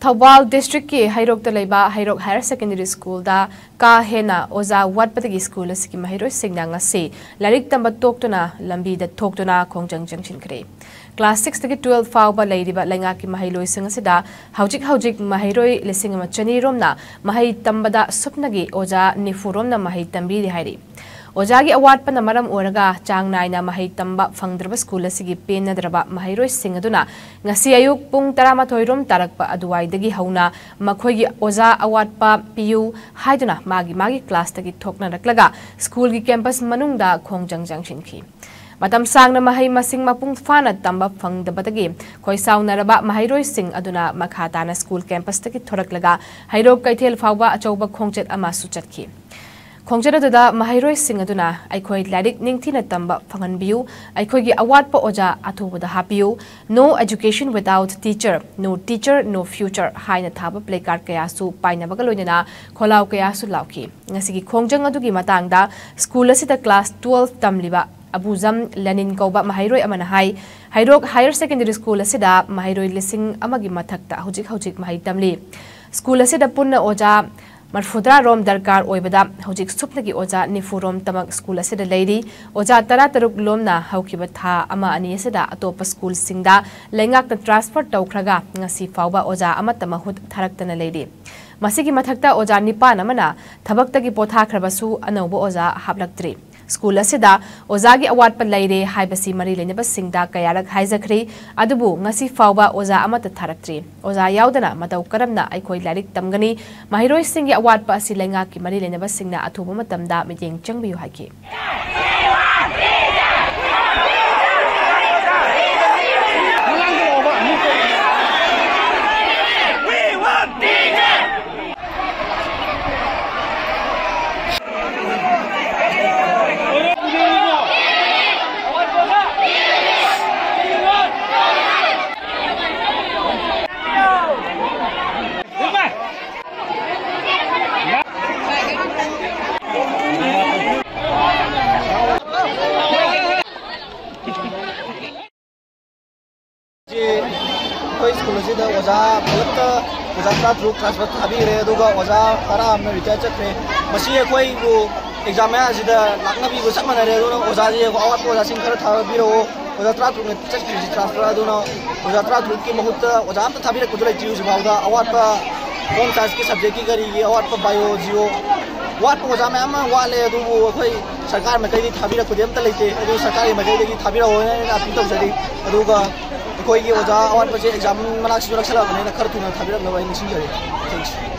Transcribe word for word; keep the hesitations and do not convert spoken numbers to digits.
ꯊꯧꯕꯥꯜ ꯗꯤꯁꯇ꯭ꯔꯤꯛꯀꯤ ꯍꯩꯔꯣꯛꯇ ꯂꯩꯕ ꯍꯩꯔꯣꯛ higher secondary ꯁ꯭ꯀꯨꯜꯗ ꯀꯥ ꯍꯦꯟꯅ ꯑꯣꯖꯥ ꯋꯥꯠꯄꯗꯒꯤ ꯁ꯭ꯀꯨꯜ ꯑꯁꯤꯒꯤ ꯃꯍꯩꯔꯣꯏꯁꯤꯡꯅ ꯉꯁꯤ ꯂꯥꯏꯔꯤꯛ ꯇꯝꯕ ꯇꯣꯛꯇꯨꯅ ꯂꯝꯕꯤꯗ ꯊꯣꯛꯇꯨꯅ ꯈꯣꯡꯖꯪ ꯆꯪꯁꯤꯟꯈ꯭ꯔꯦ꯫ ꯀ꯭ꯂꯥꯁ ꯁꯤꯛꯁꯇꯒꯤ ꯇꯨꯋꯦꯜꯐ ꯐꯥꯎꯕ ꯂꯩꯔꯤꯕ ꯂꯩꯉꯥꯛꯀꯤ ꯃꯍꯩꯂꯣꯏꯁꯤꯡ ꯑꯁꯤꯗ ꯍꯧꯖꯤꯛ ꯍꯧꯖꯤꯛ ꯃꯍꯩꯔꯣꯏ ꯂꯤꯁꯤꯡ ꯑꯃ ꯆꯅꯤ ꯔꯣꯝꯅ ꯃꯍꯩ ꯇꯝꯕꯗ ꯁꯨꯞꯅꯒꯤ ꯑꯣꯖꯥ ꯅꯤꯐꯨ ꯔꯣꯝꯅ ꯃꯍꯩ ꯇꯝꯕꯤꯔꯤ ꯍꯥꯏꯔꯤ꯫ ꯑꯣꯖꯥꯒꯤ ꯑꯋꯥꯠꯄꯅ ꯃꯔꯝ ꯑꯣꯏꯔꯒ ꯆꯥꯡ ꯅꯥꯏꯅ ꯃꯍꯩ ꯇꯝꯕ ꯐꯪꯗ꯭ꯔꯕ ꯁ꯭ꯀꯨꯜ ꯑꯁꯤꯒꯤ ꯄꯦꯟꯅꯗ꯭ꯔꯕ ꯃꯍꯩꯔꯣꯏꯁꯤꯡ ꯑꯗꯨꯅ ꯉꯁꯤ ꯑꯌꯨꯛ ꯄꯨꯡ ꯇꯔꯥꯃꯥꯊꯣꯏ ꯔꯣꯝ ꯇꯥꯔꯛꯄ ꯑꯗꯨꯋꯥꯏꯗꯒꯤ ꯍꯧꯅ ꯃꯈꯣꯏꯒꯤ ꯑꯣꯖꯥ ꯑꯋꯥꯠꯄ ꯄꯤꯌꯨ ꯍꯥꯏꯗꯨꯅ ꯃꯥꯒꯤ ꯃꯥꯒꯤ ꯀ꯭ꯂꯥꯁꯇꯒꯤ ꯊꯣꯛꯅꯔꯛꯂꯒ ꯁ꯭ꯀꯨꯜꯒꯤ ꯀꯦꯝꯄꯁ ꯃꯅꯨꯡꯗ ꯈꯣꯡꯖꯪ ꯆꯪꯁꯤꯟꯈꯤ꯫ ꯃꯇꯝ ꯁꯥꯡꯅ ꯃꯍꯩ ꯃꯁꯤꯡ ꯃꯄꯨꯡ ꯐꯥꯅ ꯇꯝꯕ ꯐꯪꯗꯕꯗꯒꯤ ꯈꯣꯏꯁꯥꯎꯅꯔꯕ ꯃꯍꯩꯔꯣꯏꯁꯤꯡ ꯑꯗꯨꯅ ꯃꯈꯥ ꯇꯥꯅ ꯁ꯭ꯀꯨꯜ ꯀꯦꯝꯄꯁꯇꯒꯤ ꯊꯣꯔꯛꯂꯒ ꯍꯩꯔꯣꯛ ꯀꯩꯊꯦꯜ ꯐꯥꯎꯕ ꯑꯆꯧꯕ ꯈꯣꯡꯆꯠ ꯑꯃꯁꯨ ꯆꯠꯈꯤ꯫ ꯈꯣꯡꯆꯠ ꯑꯗꯨꯗ ꯃꯍꯩꯔꯣꯏꯁꯤꯡ ꯑꯗꯨꯅ ꯑꯩꯈꯣꯏ ꯂꯥꯏꯔꯤꯛ ꯅꯤꯡꯊꯤꯅ ꯇꯝꯕ ꯐꯪꯍꯟꯕꯤꯌꯨ, ꯑꯩꯈꯣꯏꯒꯤ ꯑꯋꯥꯠꯄ ꯑꯣꯖꯥ ꯑꯊꯨꯕꯗ ꯍꯥꯞꯄꯤꯌꯨ, "No education without teacher, no teacher, no future" ꯍꯥꯏꯅ ꯊꯥꯕ ꯄ꯭ꯂꯦ ꯀꯥꯔꯗ ꯀꯌꯥꯁꯨ ꯄꯥꯏꯅꯕꯒ ꯂꯣꯏꯅꯅ ꯈꯣꯜꯂꯥꯎ ꯀꯌꯥꯁꯨ ꯂꯥꯎꯈꯤ꯫ ꯉꯁꯤꯒꯤ ꯈꯣꯡꯖꯪ ꯑꯗꯨꯒꯤ ꯃꯇꯥꯡꯗ ꯁ꯭ꯀꯨꯜ ꯑꯁꯤꯗ ꯀ꯭ꯂꯥꯁ ꯇꯨꯋꯦꯜꯐ ꯇꯝꯂꯤꯕ ꯑꯕꯨꯖꯝ ꯂꯦꯅꯤꯟ ꯀꯧꯕ ꯃꯍꯩꯔꯣꯏ ꯑꯃꯅ ꯍꯥꯏ, ꯍꯩꯔꯣꯛ ꯍꯥꯌꯔ ꯁꯦꯀꯦꯟꯗꯔꯤ ꯁ꯭ꯀꯨꯜ ꯑꯁꯤꯗ ꯃꯍꯩꯔꯣꯏ ꯂꯤꯁꯤꯡ ꯑꯃꯒꯤ ꯃꯊꯛꯇ ꯍꯧꯖꯤꯛ ꯍꯧꯖꯤꯛ ꯃꯍꯩ ꯇꯝꯂꯤ꯫ ꯁ꯭ꯀꯨꯜ ꯑꯁꯤꯗ ꯄꯨꯟꯅ ꯑꯣꯖꯥ ꯃꯔꯐꯨꯇꯔꯥ ꯔꯣꯝ ꯗꯔꯀꯥꯔ ꯑꯣꯏꯕꯗ ꯍꯧꯖꯤꯛ ꯁꯨꯞꯅꯒꯤ ꯑꯣꯖꯥ ꯅꯤꯐꯨ ꯔꯣꯝ ꯇꯃꯛ ꯁ꯭ꯀꯨꯜ ꯑꯁꯤꯗ ꯂꯩꯔꯤ꯫ ꯑꯣꯖꯥ ꯇꯔꯥꯇꯔꯨꯛ ꯂꯣꯝꯅ ꯍꯧꯈꯤꯕ ꯊꯥ ꯑꯃ ꯑꯅꯤ ꯑꯁꯤꯗ ꯑꯇꯣꯞꯄ ꯁ꯭ꯀꯨꯜꯁꯤꯡꯗ ꯂꯩꯉꯥꯛꯅ ꯇ꯭ꯔꯥꯟꯁꯐꯔ ꯇꯧꯈ꯭ꯔꯒ ꯉꯁꯤ ꯐꯥꯎꯕ ꯑꯣꯖꯥ ꯑꯃꯠꯇ ꯃꯍꯨꯠ ꯊꯥꯔꯛꯇꯅ ꯂꯩꯔꯤ꯫ ꯃꯁꯤꯒꯤ ꯃꯊꯛꯇ ꯑꯣꯖꯥ ꯅꯤꯄꯥꯟ ꯑꯃꯅ ꯊꯕꯛꯇꯒꯤ ꯄꯣꯊꯥꯈ꯭ꯔꯕꯁꯨ ꯑꯅꯧꯕ ꯑꯣꯖꯥ ꯍꯥꯞꯂꯛꯇ꯭ꯔꯤ꯫ ꯁ꯭ꯀꯨꯜ ꯑꯁꯤꯗ ꯑꯣꯖꯥꯒꯤ ꯑꯋꯥꯠꯄ ꯂꯩꯔꯦ ꯍꯥꯏꯕꯁꯤ ꯃꯔꯤ ꯂꯩꯅꯕꯁꯤꯡꯗ ꯀꯌꯥꯔꯛ ꯍꯥꯏꯖꯈ꯭ꯔꯦ, ꯑꯗꯨꯕꯨ ꯉꯁꯤ ꯐꯥꯎꯕ ꯑꯣꯖꯥ ꯑꯃꯠꯇ ꯊꯥꯔꯛꯇ꯭ꯔꯤ꯫ ꯑꯣꯖꯥ ꯌꯥꯎꯗꯅ ꯃꯇꯧ ꯀꯔꯝꯅ ꯑꯩꯈꯣꯏ ꯂꯥꯏꯔꯤꯛ ꯇꯝꯒꯅꯤ? ꯃꯍꯩꯔꯣꯏꯁꯤꯡꯒꯤ ꯑꯋꯥꯠꯄ ꯑꯁꯤ ꯂꯩꯉꯥꯛꯀꯤ ꯃꯔꯤ ꯂꯩꯅꯕꯁꯤꯡꯅ ꯑꯊꯨꯕ ꯃꯇꯝꯗ ꯃꯤꯠꯌꯦꯡ ꯆꯪꯕꯤꯌꯨ ꯍꯥꯏꯈꯤ꯫ ꯄꯨꯂꯞꯇ ꯑꯣꯖꯥ ꯇꯔꯥꯇꯔꯨꯛ ꯇ꯭ꯔꯥꯟꯁꯐꯔ ꯊꯥꯕꯤꯈ꯭ꯔꯦ, ꯑꯗꯨꯒ ꯑꯣꯖꯥ ꯇꯔꯥ ꯑꯃꯅ ꯔꯤꯇꯥꯌꯔ ꯆꯠꯈ꯭ꯔꯦ꯫ ꯃꯁꯤ ꯑꯩꯈꯣꯏꯕꯨ ꯑꯦꯛꯖꯥꯝ ꯃꯌꯥꯁꯤꯗ ꯂꯥꯛꯅꯕꯤꯕ ꯆꯞ ꯃꯥꯟꯅꯔꯦ꯫ ꯑꯗꯨꯅ ꯑꯣꯖꯥꯁꯤ ꯑꯋꯥꯠꯄ ꯑꯣꯖꯥꯁꯤꯡ ꯈꯔ ꯊꯥꯕꯤꯔꯛꯑꯣ꯫ ꯑꯣꯖꯥ ꯇꯔꯥꯇꯔꯨꯛꯅ ꯆꯠꯈ꯭ꯔꯤꯁꯤ ꯇ꯭ꯔꯥꯟꯁꯐꯔ, ꯑꯗꯨꯅ ꯑꯣꯖꯥ ꯇꯔꯥꯇꯔꯨꯛꯀꯤ ꯃꯍꯨꯠꯇ ꯑꯣꯖꯥ ꯑꯝꯇ ꯊꯥꯕꯤꯔꯛꯄꯗꯨ ꯂꯩꯇ꯭ꯔꯤ ꯍꯧꯖꯤꯛ ꯐꯥꯎꯗ꯫ ꯑꯋꯥꯠꯄ ꯍꯣꯝ ꯁꯥꯏꯟꯁꯀꯤ ꯁꯕꯖꯦꯛꯀꯤ ꯀꯔꯤꯒꯤ ꯑꯋꯥꯠꯄ ꯕꯥꯏꯑꯣ ꯖꯤꯑꯣ ꯋꯥꯠꯄ ꯑꯣꯖꯥ ꯃꯌꯥꯝ ꯑꯃ ꯋꯥꯠꯂꯦ, ꯑꯗꯨꯕꯨ ꯑꯩꯈꯣꯏ ꯁꯔꯀꯥꯔ ꯃꯥꯏꯀꯩꯗꯒꯤ ꯊꯥꯕꯤꯔꯛꯄꯗꯤ ꯑꯝꯇ ꯂꯩꯇꯦ꯫ ꯑꯗꯨ ꯁꯔꯀꯥꯔꯒꯤ ꯃꯥꯏꯀꯩꯗꯒꯤ ꯊꯥꯕꯤꯔꯛꯑꯣꯅ ꯑꯩꯅ ꯑꯄꯤꯜ ꯇꯧꯖꯔꯤ꯫ ꯑꯗꯨꯒ ꯑꯩꯈꯣꯏꯒꯤ ꯑꯣꯖꯥ ꯑꯋꯥꯠꯄꯁꯦ ꯑꯦꯛꯖꯥꯝ ꯃꯅꯥꯛꯁꯤꯁꯨ ꯅꯛꯁꯜꯂꯛꯑꯕꯅꯤꯅ ꯈꯔ ꯊꯨꯅ ꯊꯥꯕꯤꯔꯛꯅꯕ ꯑꯩ ꯅꯤꯡꯁꯤꯡꯖꯔꯤ꯫ Thanks꯫